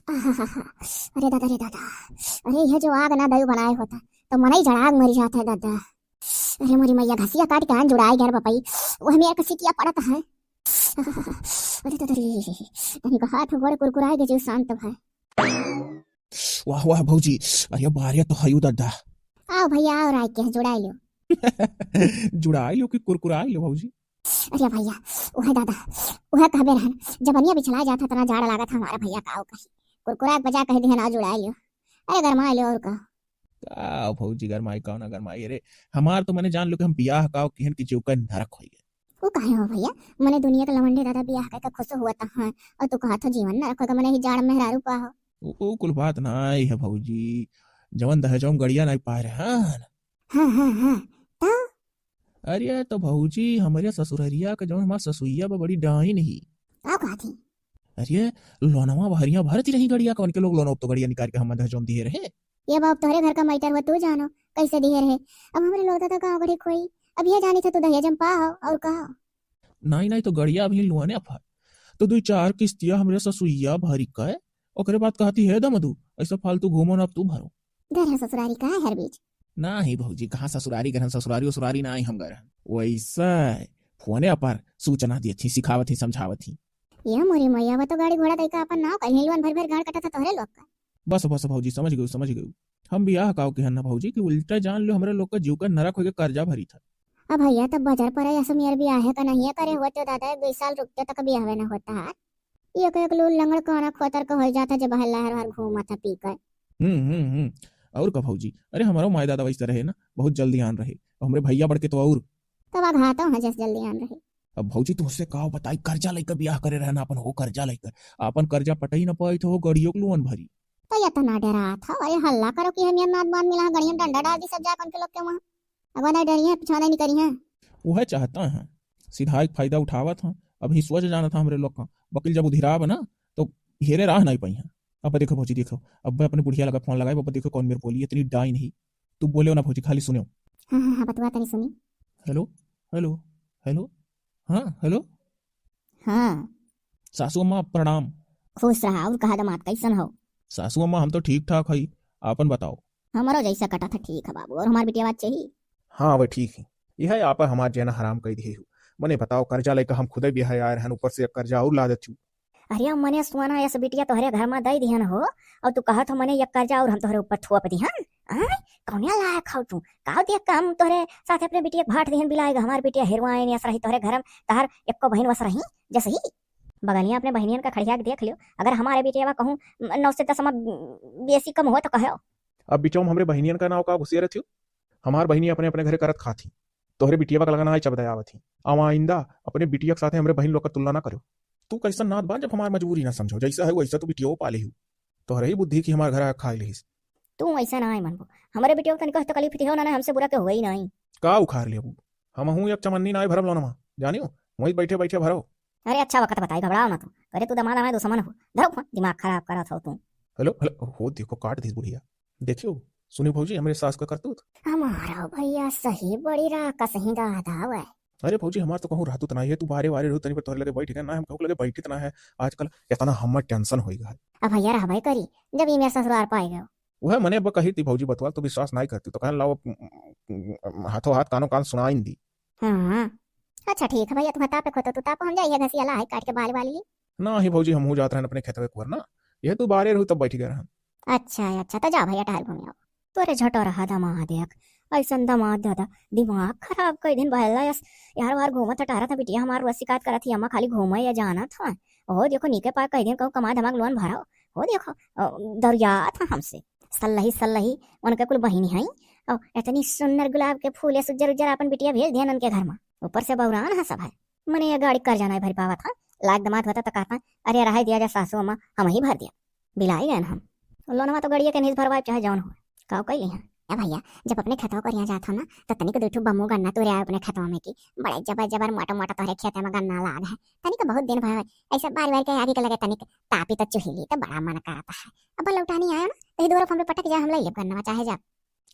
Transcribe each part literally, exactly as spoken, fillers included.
आहाहाहा। अरे दादा रे दादा, अरे यह जो आग ना दयू बनाए होता तो मनई जड़ाग मरी जात है दादा। अरे मोरी मैया, घसिया काट के आन जुड़ाए गए रे बपई, वह मेरे कसी किया पड़त है। अरे दादा रे, तनिक हाथ गोड़ कुरकुराए के जीव शांत भय। वाह वाह भौजी, अरे बारे तो हयू दादा। आओ भैया, आओ राय के जुड़ाई लो। जुड़ाई लो कि कुरकुराई लो भौजी? अरे भैया, उहे दादा, उहे कहबे रहन, जबनिया बिछला जात है, तना जाड़ लागत है हमारा भैया, काऊ कही। कुरकुरा के बजा कह दिहन, आओ जुड़ाई लो। अरे गरमाई लो और का। का भौजी गरमाई, का ना गरमाई? अरे हमार तो मने जान लो कि हम बियाह काऊ किहन कि जीव का नरक होई गए। वो काहे हो भैया, मने दुनिया के लवंडे दादा बियाह करके खुश हुआ था, हाँ, और तू कहा था जीवन नरक होगा, मने ही जाड़ मेहरारू पा हो। वो, वो कुल बात ना आई है भौजी, जवन दहेजवा में गड़िया नहीं पाए रहे, हाँ। हाँ, हाँ, हाँ, तो? अरे तो भौजी, हमरे ससुररिया के जौन हमार ससुइया बा, बड़ी डाइन ही। का कहत ही? अरे लोनवा भरिया भरत रही गड़िया, कौन के लोग लोन तो गड़िया निकाल के हम दहेजवा में दिए रहे। ये बाप तोहरे घर का मैटर हुआ, तू जानो कैसे दिए रहे। अब हमरे लोग दादा गाँव गढ़ी खोई, अब ये जानी था तू दहेजवा में पा हो और का। नहीं, नहीं, तो गड़िया अभी लुआने अफर। तो दुई चार किस्तिया हमरे ससुइया भरी के, ओकरे बाद कहती है दमदू, ऐसा फालतू घूमो ना, अब तू भरो। घर है ससुरारी का है हर बीच। नाही भौजी, कहाँ ससुरारी घर है, ससुरारी उसुरारी ना आई हम घर है। वैसा फोने अपर सूचना दियत ही, सिखावत ही, समझावत ही। ये मोरी मैया, वो तो गाड़ी घोड़ा दैका अपन नाव कहीं लोन भर भर गाड़ कटा था तोहरे लोग का। बस, बस भौजी, समझ गयो, समझ गयो। हम बियाह काव के हन ना भौजी, कि उल्टा जान लो हमरे लोग का जीव का नरक होके कर्जा भरी था। अब भैया, तब बजर पर ऐसा मेर बियाह है का नहीं है करे हुआ तो दादा, एक बीस साल रुकते तक बियाह ना होता है। एक एक लूल लंगड़ काना खोतर के हो जाता, जब हल्ला हर हर घूमत है पी कर। हम्म, हम्म, हम्म। और का भौजी, अरे हमारो माय दादा वैसे रहे ना, बहुत जल्दी आन रहे। और हमरे भैया बड़ के तो और। तब आघातो है जस जल्दी आन रहे। अब भौजी तुमसे का बताई, कर्जा लेकर बियाह करे रहना अपन, हो कर्जा लेकर। अपन कर्जा पटई ना पाई तो हो गड़ियों के लोन भरी। तो ये तो ना डरा था, अरे हल्ला करो कि हम ये नाद बांध मिला, गड़ियों में डंडा डाल दी सब जाकर उनके लोग के वहाँ। अगवा दाई डरी है, पिछवा दाई निकरी है। वह चाहता है, सिधाई के फायदा उठावत है। अब ही सोच जाना था हमरे लोग का, वकील जब उधिराब ना, तो हेरे राह नहीं पाई है। अब देखो भौजी, देखो, अब मैं अपने बुढ़िया लगा फोन लगाए, अब देखो कौन मेरे बोली, इतनी डाई नहीं। तू बोले हो ना भौजी, खाली सुनो। हाँ, हाँ, हाँ, बतवा तनी सुनी। हेलो, हेलो, हेलो, हाँ, हेलो। हाँ। सासू अम्मा, प्रणाम। खुश रहा, और कहा दामाद, कैसन हो? सासू अम्मा, हम तो ठीक ठाक हई, आपन बताओ। हमरो जैसा कटा था ठीक है बाबू, और हमार बिटिया बात चाहिए। हाँ, वह ठीक है। यह आप हमार जेना हराम कई दिए हो। मने बताओ, कर्जा लेकर हम खुदे बिहाय आए रहन, ऊपर से एक कर्जा और ला देती। अरे मने सोना यस बिटिया तोहरे घर में दे दिहन हो, और तू कहत हो मने एक कर्जा और हम तोहरे ऊपर थोप दिहन? आय, कौनिया लायक हो तू? काव देख के हम तोहरे साथ अपने बिटिया के भाट दिहन बिलाए, हमार बिटिया हेरवाइन यस रही तोहरे घर में, तोहर एको बहिन वस रही जस ही। बगलिया अपने बहिनियन का खड़िया के देख लियो, अगर हमारे बिटिया कहूँ नौ से दस में बेसी कम हो तो कहो। अब बिचौम हमरे बहिनियन का नाव का घुसिया रहती हो? हमार बहिनी अपने अपने घरे करत खात ही, तोहरे बिटिया का लगना है चबदयावत ही। आवा आइंदा अपने बिटिया के साथे हमरे बहिन लोग का तुलना ना करो। तू कैसन नात बा जब हमार मजबूरी ना समझो, जैसा है वैसा तू बिटियो पाले हो। तोहरे ही बुद्धि की हमार घर आ खाए लेहिस। तू ऐसा ना है मनबो, हमरे बिटिया को तनिको तकलीफ दिहो ना, ना हमसे बुरा के होई नहीं। का उखाड़ लेबू? हमहू एक चमन्नी ना भरब लोनमा, जानियो, वहीं बैठे बैठे भरो। अरे अच्छा वक्त बताई, घबराओ ना तू। अरे तू दमाद हमारे दुश्मन हो, धरो फोन, दिमाग खराब करत हो तू। हेलो, हेलो, हो देखो काट दी बुढ़िया। देखियो, सुनी भौजी हमरे सास का करतूत। हमारा भैया सही बड़ी राकस ही दादा हुआ। अरे भौजी हमार तो कहूँ रहतूत ना है, तू बारे बारे रहू तनी पर तोहरे लगे बैठ गए ना, हम कहूँ लगे बैठित ना है। आजकल इतना हमर टेंशन होई गए। अब भैया रहबे करी, जब ये मेरे ससुराल पाए गए। वह मने अब कही थी भौजी बतवा, तो विश्वास नहीं करती, तो कहन लाओ, हाथों हाथ कानों कान सुनाइन दी। हाँ, अच्छा ठीक है भैया, तू तापे खोतो, तू तापो, हम जाइए घसिया ला है काट के बाल वाली। ना ही भौजी, हमहू जात रहन अपने खेतवे कुहर ना, यह तू बारे रहू तब बैठ गए रहन। अच्छा, अच्छा, तो जा भैया टहल घूम आओ। तोरे झटो रहा दमाद एक, ऐसन दमाद दादा, दिमाग खराब कर दिन बहला यस। यार वार घूमत हटारा था बिटिया हमार रोज शिकायत करत ही, अम्मा खाली घूमे या जाना था। ओ देखो नीके पाए कह दिन कहूँ कमा धमाक लोन भरो। हो देखो, अ, दरिया था हमसे। सल्लही, सल्लही, उनके कुल बहिनी हई। और इतनी सुंदर गुलाब के फूल, ये उज्जर, उज्जर अपन बिटिया भेज दिया उनके घर में। ऊपर से बौरान है सब है। मने ये गाड़ी कर्जा नहीं भर पावत है। लायक दमाद होता तो कहता, "अरे रहाई दिया जा सासू अम्मा, हम ही भर दिया।" बिलाई गए हम। लोनवा तो गड़िया के नहीं भरवाए, चाहे जौन हो। काव कैली हैं? ए भैया, जब अपने खेतवा करिया जात हो ना, तो तनिक दू ठो बम्मू गन्ना तोरे आए अपने खेतवा में की। बड़े जबर जबर मोटा मोटा तोहरे खेते में गन्ना लाग है। तनिक बहुत दिन भर ऐसे बारी बारी के आगे के लगे तनिक तापी तो चुहिली तो बड़ा मन करता है। अब लौटानी आया ना, तो ही दोबारा हम पे पटक जाए, हम ले लेब गन्ना चाहे जाब।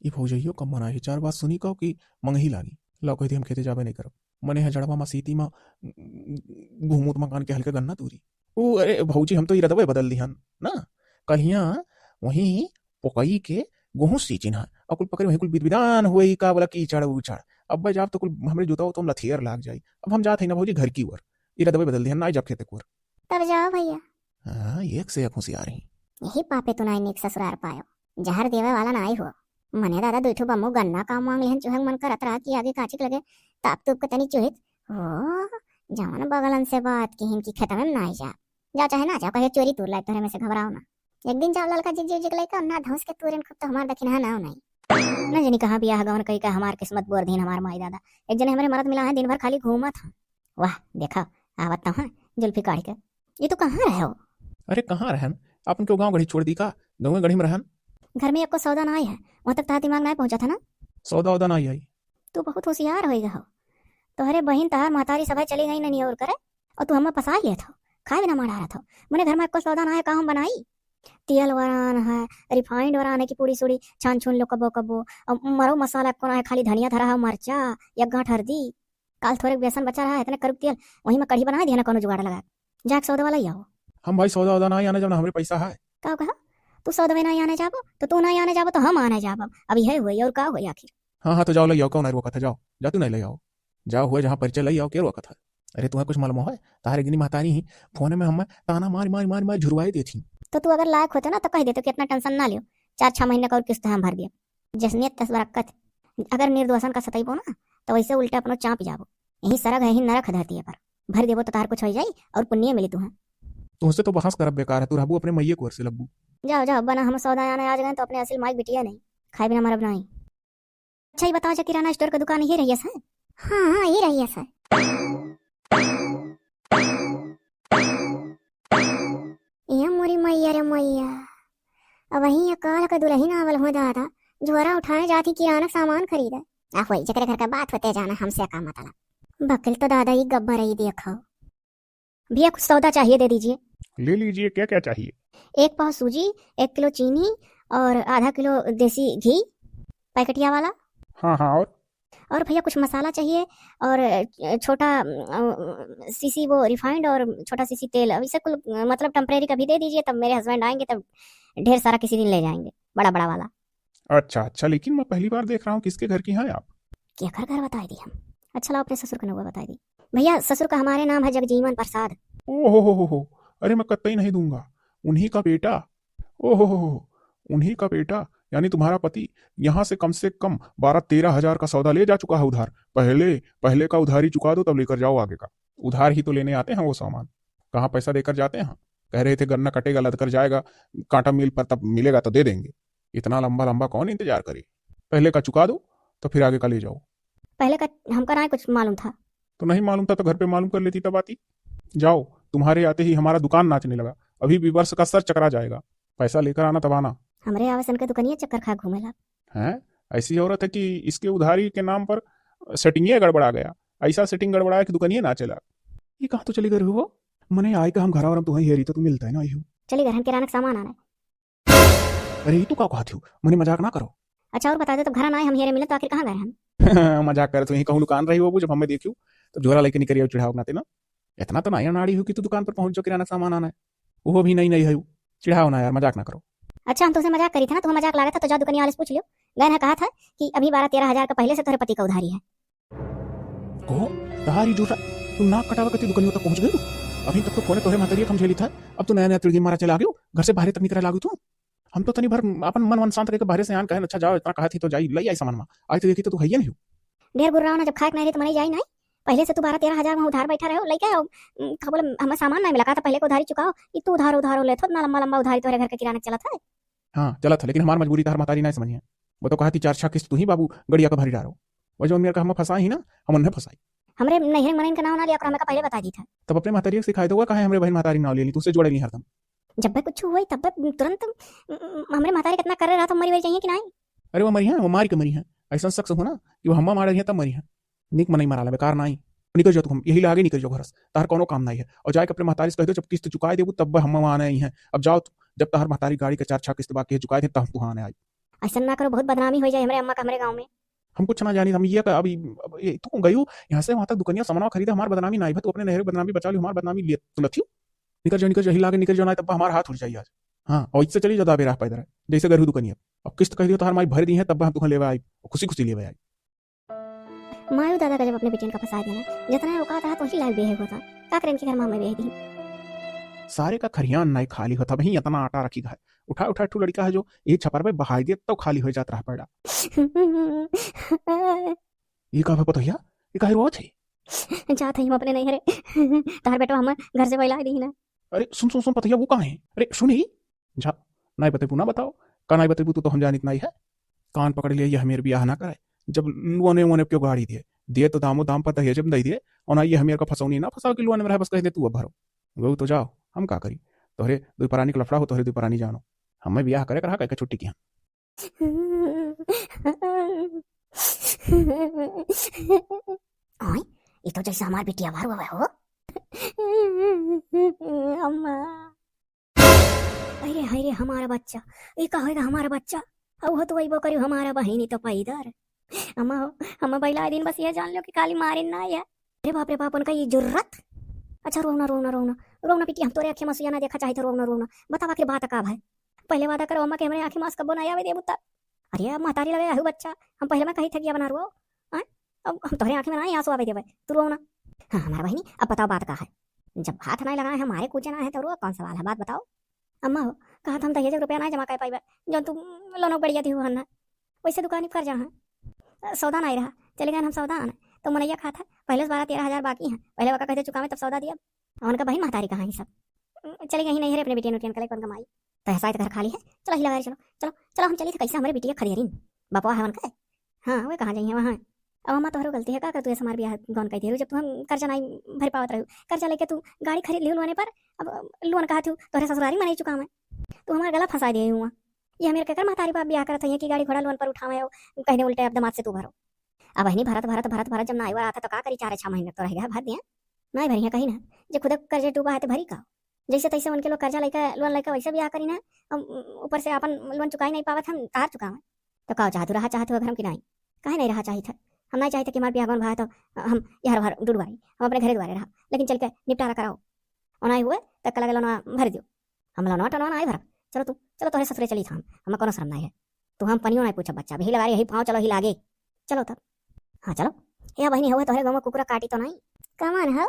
ई भौजइयो कम मनाए है, चार बात सुनी कहो कि मंगही लागी। लाओ कह दी हम खेते जाबे नहीं करब। मने है जड़वा मा सीती मा घूमूत मकान के हल्के गन्ना तूरी। ऊ, अरे भौजी, हम तो इरदवे बदल दिहन ना, कलिया वहीं पोकई के गोहूँ सींचिन है, और कुल पकड़े वहीं कुल बिदबिदान हुए, का बोला कीचड़ उचड़। अब जाब तो कुल हमरे जूता उता में लथेर लाग जाई। अब हम जात हई ना भौजी घर की ओर, इरादवे बदल दिहन, ना जाब खेते कोर। तब जाओ भैया। हाँ, एक से एक होशियार ही। यही पापे तू नाई नीक ससुरार पायो, जहर देवे वाला नाई हो। मने दादा दुई ठो बम्मू गन्ना का मांग लिहन, चुहक मन करत रहा कि आगे काचिक लगे ताप तूप के तनी चुहित हो। जवन बगलन से बात किहिन कि खेतवे में नाई जा, जा चाहे ना जा, कहे चोरी तूर लाइब तोहरे में से, घबराओ ना। एक दिन जाओ ललका जिग जिग जिग लइका ना धौंस के तूरेन खूब, तो हमार दखिनहा नाव नाई। न जनी कहाँ बियाह गवन कई का हमार किस्मत बोर दीन हमार माई दादा। एक जने हमरे मरद मिला है, दिन भर खाली घूमत हैं। वाह, देखा, आवत तो हैं जुल्फी काढ़ी के। ये तो कहाँ रहे हो? अरे कहाँ रहन? आपन के गाँव गढ़ी छोड़ दी का? गाँव गढ़ी में रहन। घर में एको सौदा ना आई है, वहाँ तक तहार दिमाग ना पहुँचा था ना। सौदा उदा ना आई। तू बहुत होशियार हो गया हो। तोहरे बहिन तहार महतारी सभा चली गई ननी और करे, और तू हमें फंसा लेत हो, खाए बिना मार डारत हो। मने घर में एको सौदा ना है, का हम बनाई? तेल वरान है, रिफाइंड वरान है कि पूड़ी सूड़ी छान छून लो कबो कबो, और मरो मसाला एको ना है, खाली धनिया धरा है, मरचा, एक गांठ हरदी। काल थोड़े बेसन बचा रहा है, इतने करुक तेल, वही में कढ़ी बना दिया ना, कोनो जुगाड़ लगा। जाके सौदा वाला ही आओ। हम भाई सौदा वौदा ना आने जब ना हमरे पैसा है। का कहा? तू सौदवे ना आने जाबो, तो तू ना आने जाबो, तो हम आने जाबो। अब यह हुई और का हुई आखिर? हाँ, हाँ, तो जाओ, ले आओ, कौन है रोकत है? जाओ, जा तू नहीं ले आओ। जाओ हुए जहाँ परिचय ले आओ, के रोकत है? अरे, तुम्हें कुछ मालूम है? तारे गिनी महतारी ही फोन में हम ताना मार, मार, मार, मार झुरवाए देती। तो तू अगर लायक होते ना, तो कह देते कि इतना टेंशन ना लियो, चार छह महीने का और किस्त हम भर दिया। जसनियत तस बरक्कत। अगर निर्दोषन का सताइबो ना, तो वैसे उल्टे अपनो चाँप जाबो। यही सरग है, यही नरक है धरती पर। भर देबो तो तार कुछ हो जाई और पुण्य मिली तुहें। तुहसे तो बहस करब बेकार है, तू रहबू अपने मैये कुंवर से लगबू। जाओ, जाओ, बना हम सौदा आने आज गए तो अपने असिल माई बिटिया नहीं, खाए बिना मरब नहीं। अच्छा, ये बताओ, जा किराना स्टोर का दुकान ये रहियस है? हाँ, हाँ, ये रहियस है। ए मोरी मैया रे मैया, अब वहीं अकाल का दुल्हन आवल हो दादा, झोरा उठाए जाती किराना सामान खरीदे। आ होई, जेकरे घर का बात होते जाना, हमसे का मतलब। बकिल तो दादा ई गब्बर ही देखो। भैया, कुछ सौदा चाहिए, दे दीजिए। ले लीजिए, क्या क्या चाहिए? एक पाव सूजी, एक किलो चीनी और आधा किलो देसी घी पैकेटिया वाला। हाँ, हाँ, और? और भैया, कुछ मसाला चाहिए और, अ, छोटा, अ, सीसी वो रिफाइंड और छोटा सीसी तेल। अब इसे कुल, अ, मतलब, टेम्परेरी कभी दे दीजिए, तब मेरे हस्बैंड आएंगे, तब ढेर सारा किसी दिन ले जाएंगे, बड़ा बड़ा वाला। अच्छा, अच्छा, लेकिन मैं पहली बार देख रहा हूँ, किसके घर की हैं आप? केकर घर बताई दी हम? अच्छा, लाओ, अपने ससुर का नौबा बताई दी। भैया, ससुर का हमारे नाम है जगजीवन प्रसाद। ओ हो हो हो हो, अरे, मैं कतई नहीं दूंगा। उन्हीं का बेटा, ओ हो हो हो, उन्हीं का बेटा, यानी तुम्हारा पति यहाँ से कम से कम बारह तेरह हजार का सौदा ले जा चुका है उधार। पहले, पहले का उधारी चुका दो, तब लेकर जाओ आगे का। उधार ही तो लेने आते हैं वो सामान, कहाँ पैसा देकर जाते हैं? कह रहे थे गन्ना कटेगा, लदकर जाएगा, कांटा मिल पर तब मिलेगा तो दे देंगे। इतना लंबा लंबा कौन इंतजार करे? पहले का चुका दो, तो फिर आगे का ले जाओ। पहले का हमका ना कुछ मालूम था। तो नहीं मालूम था तो घर पे मालूम कर लेती तब आती। जाओ, तुम्हारे आते ही हमारा दुकान नाचने लगा। अभी विवर्ष का सर चकरा जाएगा। पैसा लेकर आना तब आना। हमरे आवे से इनके दुकनिया चक्कर खा घूमेला। हैं? ऐसी औरत है कि इसके उधारी के नाम पर सेटिंगे गड़बड़ा गया। ऐसा सेटिंग गड़बड़ाया कि दुकनिये ना चला। ये कहाँ तो चली गई हो? मने आए का हम घरा और हम तुम्हें हेरी तो तू मिलता है ना आई हो। चली घर हम किराना का सामान आना है। अरे, ये तू का कहत हो? मने मजाक ना करो। अच्छा, और बता दे, तब घर ना आए, हम हेरे मिले तो आखिर कहाँ गए हम? मजाक करत हो, यहीं कहूँ लुकान रही हो, जब हमें देखियो, तब झोरा लेके निकरियो चिढ़ाव नाते ना। इतना तो ना अनाड़ी हो कि तू दुकान पर पहुँच जाओ, किराना सामान आना है। वो भी नई नई है, चिढ़ाव ना यार, मजाक ना करो। अच्छा, हम तुमसे मजाक करी था ना, तुम्हें मजाक लागत था तो जा दुकानिया वाले से पूछ लियो। गए ना कहा था कि अभी बारह तेरह हजार का पहले से तोहरे पति का उधारी है। कहो, तहारी जूठा, तू नाक कटावा करती दुकानियों तक पहुँच गई। अभी तक तो फोने तोहरे महतरिया के हम झेली था, अब तो नया नया तिड़गी मारा चला गयो, घर से बाहरे तक निकरा लागू तू। हम तो तनी भर अपन मन वन शांत करके बाहरे से आन कहन, अच्छा जाओ, इतना कहा थी तो जाई, लई आई सामान मा। आज तो देखी तो तू हइये नहीं हो। ढेर गुर्राओ ना, जब खाए के नहीं रही तो मनई जाई नहीं। पहले से तू बारह तेरह हजार में उधार बैठा रहे हो, लइके आओ, उम, का बोले, हमें सामान नहीं मिला, कहा था पहले को उधारी चुकाओ, ई तू उधार उधार लेत हो, इतना लंबा लंबा उधारी तोहरे घर के किराना चलत है। हाँ, चलत है, लेकिन हमार मजबूरी तहार महतारी नहीं समझिए। वो तो कहा थी चार छह किस्त तू ही बाबू गड़िया का भरी डारो। वो जौन मेरे का हम फंसाई ही ना, हम उन्हें फंसाई। हमरे नैहरे मनइन का नाव ना लिया करो, हमें का पहले बता दी था। तब अपने महतारी के सिखाए दो, काहे हमरे बहन महतारी नाव ले ली, तुझसे जोड़े नहीं हरदम। जब भी कुछ हुई तब भी तुरंत, उम, हमरे महतारी कितना कर रहा था, मरी वरी चाहिए कि नहीं? अरे वो मरी है, वो मार के मरी है। ऐसा शख्स हो ना कि वो हम्मा मारे हैं तब मरी है। निक मनई मराला, बेकार नाई। निकल जाओ तुम, यही लागे निकल जाओ घर से, तार कोनो काम नाई है। और जाके अपने महतारी से कह दो, जब किस्त चुकाए देबू तब हम्मा वहाँ आने आई हैं। अब जाओ तुम, जब तार महतारी गाड़ी के चार छह किस्त बाकी है चुकाए थे तब तू आने आई। ऐसा ना करो, बहुत बदनामी हो जाए हमरे अम्मा का हमरे गाँव में। हम कुछ ना जानी, हम ये का, अभी, अब ये, तू गयू यहाँ से वहाँ तक दुकनिया सामानवा खरीदे, हमार बदनामी नाई भा, तू अपने नहरे बदनामी बचा लियो, हमार बदनामी लिए तू लथियो। निकल जाओ, निकल जाओ, यही लागे निकल जाओ, ना तब हमार हाथ उठ जाई आज। हाँ, और इससे चली जा दाबे राह पैदल, जैसे गरहू दुकनिया। अब किस्त कह दियो तोहार माई भर दी है, तब हम तुहँ लेवे आई, खुशी खुशी लेवे आई। मायू दादा का जब अपने बेटियन का फंसा देना, जितना औकात रहा तो ही लाग बेहे होता। का करें के घर में हमें बेहे दी। सारे का खरियान नाई खाली होता, वहीं इतना आटा रखी है। उठा उठा ठू लड़का है जो ये छपर में बहाई दे तो खाली हो जात रहा पैड़ा। ये का है पतोहिया? ये काहे रोवत है? जात है हम अपने नहीं हरे। तार बेटवा हम घर से बहला दी ना। अरे सुन सुन सुन पतोहिया, वो कहाँ है? अरे सुनी, जा, नाई बतेबू ना बताओ। का नाई बतेबू, तू तो हम जानित नाई है। कान पकड़ लिया, ये हमेर बियाह ना करे। जब लोने वोने क्यों गाड़ी दिए, दिए तो दामो दाम पर दहेज में दे दिए, और ना ये हमेर का फंसौनी ना फंसाओ कि लोन में रहे, बस कह दे तू अब भरो। गऊ तो जाओ, हम का करी? तोहरे दुई परानी के लफड़ा हो, तोहरे दुई परानी जानो। हमें बियाह करे के रहा, कह के छुट्टी किया। ओए, ये तो जैसे हमार बिटिया भर हुआ हो। अम्मा। अरे हाय रे, हमारा बच्चा, ये का होएगा हमारा बच्चा? अब हो तो वही बोकरी हमारा बहिनी तो पैदर। अम्मा हो, हम बैला दिन बस ये जान लो कि खाली मारे ना आया। अरे बाप रे बाप, उनका ये जुर्रत। अच्छा, रोना, रोना, रोना, रोना, बिटिया, हम तोरे आँखें में सुइया ना देखा चाहे तो रोना, रोना। बताओ आखिर बात का भाई? पहले वादा करो अम्मा कि हमरे आँखें में आंसू कब्बो ना आवे देबू तब। अरे अब महतारी लगे आहू बच्चा, हम पहले में कही थे कि अब ना रो। आय? अब हम तोहरे आँखें में ना आंसू आवे देबे, तू रो ना। हाँ, हमार बहिनी, अब बताओ बात का है? जब हाथ नहीं लगाए हैं, मारे कूचे ना है तो रो, कौन सवाल है, बात बताओ। अम्मा हो, कहा था हम दहेज के रुपया ना जमा कर पाइबे, जौन तू लोन बढ़िया दी हुआ ना, वैसे दुकानी पर जा है। सौदा नहीं रहा, चले गए हम सौदा आने, तो मनैया कहा था पहले से बारह तेरह हजार बाकी हैं, पहले वका कहते चुकावे तब सौदा दिया। और उनका बहिन महतारी कहाँ है सब? चली गई नहीं रे अपने बिटिया उटियन के लेके उनका माई। तो ऐसा ही तो घर खाली है, चलो हिला गाड़ी चलो, चलो चलो हम चली थे कैसे हमारे बिटिया खदेरिन। बपवा है उनका। हाँ, वे कहाँ जाइए वहाँ। अब अम्मा तोहरो गलती है, का कर तू ऐसे हमारे बियाह गौन कह दे जब तू हम कर्जा नहीं भर पावत रहू। कर्जा लेके तू गाड़ी खरीद लिहू लोने पर, अब लोन कहा तू तोहरे ससुरारी में नहीं चुका मैं। तू हमारा गला फंसा दे हुआ। ये हमें केकर महतारी बाप बियाह करत है कि गाड़ी घोड़ा लोन पर उठावे हो, कहने उल्टे अब दामाद से तू भरो। अब बहिनी भरत भरत भरत भरत जब ना आइवा रहा था तो का करी, चार छह महीने तो रह गया भर दिया। नहीं भरी है कहीं ना, जे खुद कर्जे डूबा है तो भरी का? जैसे तैसे उनके लोग कर्जा लेकर लोन लेकर वैसे बियाह करी ना, अब ऊपर से अपन लोन चुकाई नहीं पावत हम तार चुकावे। तो का चाहत रहा, चाहत हो घर में कि नहीं? काहे नहीं रहा चाहित है? हम नहीं चाहित कि हमार बियाह गौन भा तो हम यहाँ बाहर डूब बारी, हम अपने घरे द्वारे रहा, लेकिन चल के निपटारा कराओ। और नहीं हुए तो कल के लोन भर दियो। हम लोनवा टोनवा नाई भरब। चलो तू, चलो तोहरे ससुरे चली हम, हमें कोनो शर्म नाई है। तू हम पनियो नाई पूछब बच्चा, अभी लगारे यही पाँव चलो ही लागे। चलो तब। हाँ चलो। ए बहिनी, हवे तोहरे गाँव में कुकुरा काटी तो नाई? कमन हो?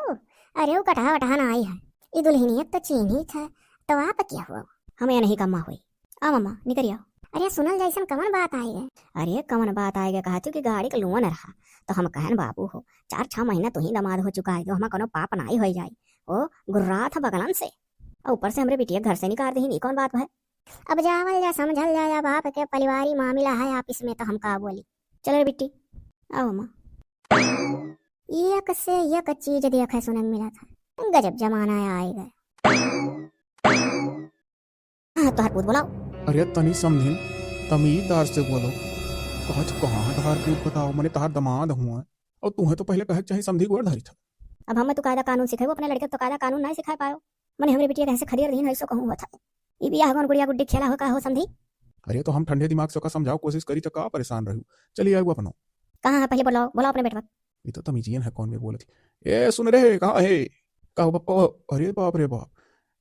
अरे वो कटहा वटहा ना आई है। ई दुल्हनिया तो चीन्ही था, तो आप क्या हुआ? हमें नहीं कम्मा हुई। आ मम्मा, निकरी आओ। अरे सुनल जैसन कमन बात आई है? अरे कमन बात आई गए, कहा तू कि गाड़ी के लोन रहा, तो हम कहन बाबू हो, चार छह महीना तू ही दमाद हो चुका है, तो हमें कोनो पाप नाई हो जाए। ओ गुर्रा था बगलन से। और ऊपर से हमरे बिटिया घर से निकाल दही, ई कौन बात भाई? अब जावल जा, समझल जा, या बाप के पारिवारिक मामला है, आप इसमें तो हम का बोली। चलो रे बिट्टी, आओ माँ। एक से एक चीज देखे सुने मिला था, गजब जमाना आए गए। हाँ, तोहर पूत बोलाओ। अरे तनी समधिन, तमीजदार से बोलो। कहत कहाँ है तोहार पूत बताओ, मने तोहार दमाद हुआ। और तुहे तो पहले कहे के चाही समधी गोड़ धरी था। अब हमें तो कायदा कानून सिखाई, वो अपने लड़के को तो कायदा कानून नहीं सिखा पायो। मने हमरे बिटिया कैसे खदेर दीन है, सो कहूँ हुआ था। ई बियाह कौन गुड़िया गुड्डी खेला हो का हो समधी? अरे तो हम ठंडे दिमाग से ओका समझाओ कोशिश करी तो का परेशान रहू। चलिए आऊ अपनो। कहाँ है पहले बोलाओ, बोलाओ अपने बेटवा। ये तो तमीजियन है कौन में बोलत ही। ए सुन रे, कहाँ है? का हो बप्पा? अरे बाप रे बाप,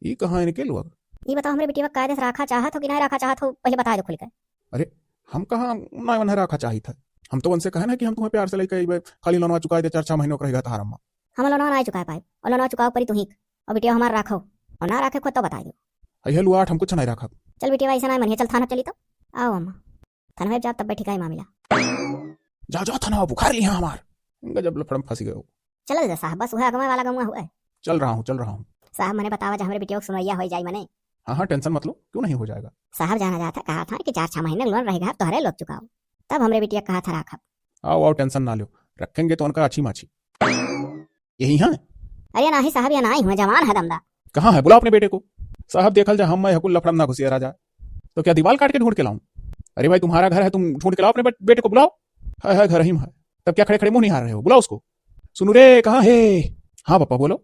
ई कहाँ इनके लोग? ई बताओ हमरे बिटिया कायदे से राखा चाहत हो कि नहीं राखा चाहत हो, पहले बता दो खुल के। अरे हम कहाँ ना उन्हें राखा चाहित है, हम तो उनसे कहे ना कि हम तुम्हें प्यार से लेके अइबे, खाली लोनवा चुकाई दे, चार छह महीनों का रहेगा तहार अम्मा। हम लोनवा ना चुका पाए, और लोनवा चुकाओ परी तू ही, और बिटिया हमार राखो, और ना राखे खुद तो बताई दो। है लुआठ, हम कुछ नहीं राखब। चल बिटिया ऐसा ना मनिए, चल थाना चली तो। आओ अम्मा, थाना जाब तब बैठी का मामला। जा जा थाना, बुखार लिया हमार। गजब लफड़म फंसी गयो। चलल जा साहब, बस वह अगवा वाला गौवा हुआ है। चल रहा हूँ, चल रहा हूँ। साहब मने बतावा जा हमरे बिटिया को सुनैया हो जाई मने। हाँ हाँ, टेंशन मत लो, क्यों नहीं हो जाएगा। साहब जाना जाता कहा था कि चार छह महीने लोन रहेगा तोहरे लोग चुकाओ, तब हमरे बिटिया कहा था राखब। आओ आओ, टेंशन ना लो, रखेंगे तो उनका अच्छी माछी। यही है? अरे नाही साहब, या नाही हुआ, जवान है दमदा। कहाँ है, बुलाओ अपने बेटे को। साहब देखल जा, हम मैं हकुल लफड़म ना घुसिया राजा, तो क्या दीवार काट के ढूंढ के लाऊं? अरे भाई तुम्हारा घर है, तुम ढूंढ के लाओ अपने बे-, बेटे को, बुलाओ। है है घर ही में है, तब क्या खड़े खड़े मुंह निहार रहे हो, बुलाओ उसको। सुनो रे, कहाँ है? हाँ पापा बोलो।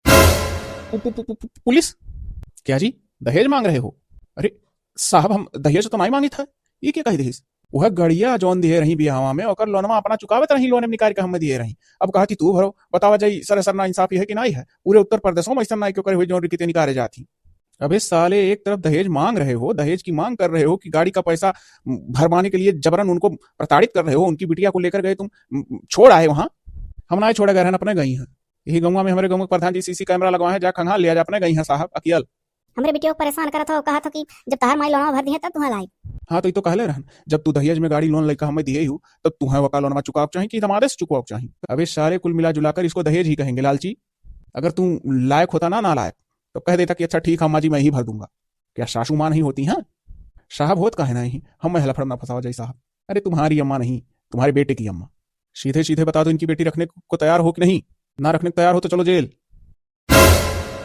पु-, पु-, पु-, पु-, पु-, पुलिस? क्या जी, दहेज मांग रहे हो? अरे साहब, हम दहेज तो नहीं मांगित है, ये क्या कह दहिस? वह गड़िया जौन दिए रही बियाहवा में, ओकर लोनवा अपना चुकावत रही, लोन में निकाल के हमें दिए रही। अब कहा कि तू भरो, बतावा जाई सर, सर ना इंसाफी है कि नहीं है? पूरे उत्तर प्रदेशों में ऐसा ना क्यों करे हुए जौन रिकिते निकाले जाती। अबे साले, एक तरफ दहेज मांग रहे हो, दहेज की मांग कर रहे हो कि गाड़ी का पैसा भरवाने के लिए जबरन उनको प्रताड़ित कर रहे हो, उनकी बिटिया को लेकर गए तुम, छोड़ आए वहां। हम ना छोड़े गए हैं, अपने गई हैं। यही गौवा में हमरे गौवा के प्रधान जी सीसी कैमरा लगवाए हैं, जा खंगाल लिया जा, अपने गई हैं साहब अकियल। हमरे बिटिया को परेशान करत हो, कहत हो कि जब तहार माई लोनवा भर दिहे तब तुहा लाई। हाँ, तो ई तो कहले रहन, जब तू दहेज में गाड़ी लोन लइका हमें दिहे ही हो, तब तुहे वका लोनवा चुकाव चाही कि दमादे से चुकाव चाही? अबे सारे, कुल मिला जुलाकर इसको दहेज ही कहेंगे, लालची। अगर तू लायक होता ना, नालायक, तो कह देता कि अच्छा ठीक है अम्मा जी, मैं ही भर दूंगा। क्या सासू माँ नहीं होती हैं? साहब होत काहे नहीं, हम में लफड़ा ना फंसावा जाई साहब। अरे तुम्हारी अम्मा नहीं, तुम्हारे बेटे की अम्मा। सीधे सीधे बता दो, इनकी बेटी रखने को तैयार हो कि नहीं? ना रखने को तैयार हो तो चलो जेल।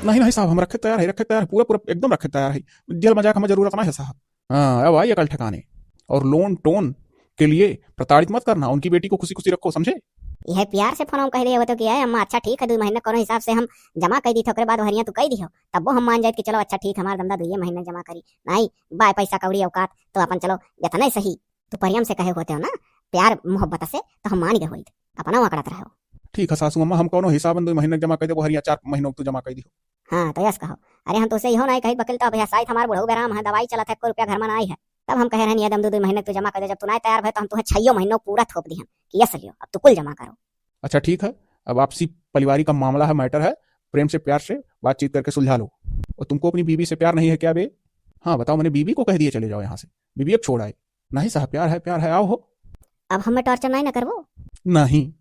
नहीं, नहीं साहब, हम रखे तैयार है, रखे तैयार है, पूरा, पूरा एकदम रखे तैयार है। जेल मजाक हमें जरूरत ना है साहब। हाँ, अब आई अकल ठिकाने। और लोन टोन के लिए प्रताड़ित मत करना, उनकी बेटी को खुशी खुशी रखो, समझे? यह प्यार से फोन कह दिए होते कि "ए अम्मा, अच्छा ठीक है, दो महीना कोनो हिसाब से हम जमा कर दी थे, ओकरे बाद वहरिया तू कह दियो, तब वो हम मान जाए कि चलो अच्छा ठीक, हमारा धंधा दुइये महीने जमा करी। नहीं, बाय पैसा कौड़ी औकात, तो अपन चलो जितना ही सही, तू प्रेम से कहे होते हो ना, प्यार मोहब्बत से, तो हम मान गए होइत, अपना वकड़त रहो।" ठीक है सासू अम्मा, हम कोनो हिसाब दो महीने जमा कर देबो, हरिया चार महीनों तू जमा कर दियो। हाँ, तो यस कहो। अरे हम तो उसे इहो नहीं कहित बकिल, तो अब यह साइत हमार बुढ़ऊ बेराम है, दवाई चलत है, एको रुपया घर में नहीं है। तब हम कहे रहन, "ये दम दो, दो महीने तू जमा कर दे, जब तू नहीं तैयार भय तो हम तुहे छइयो महीनों पूरा थोप दिहन कि यस लियो, अब तू कुल जमा करो।" अच्छा ठीक है, अब आपसी पारिवारिक का मामला है, मैटर है, प्रेम से प्यार से बातचीत करके सुलझा लो। और तुमको अपनी बीवी से प्यार नहीं है क्या बे? हाँ बताओ, मैंने बीवी को कह दिए चले जाओ यहाँ से, बीवी अब छोड़ आए। नहीं साहब, प्यार है, प्यार है, आओ हो। अब हमें टॉर्चर नहीं ना करबो? नहीं।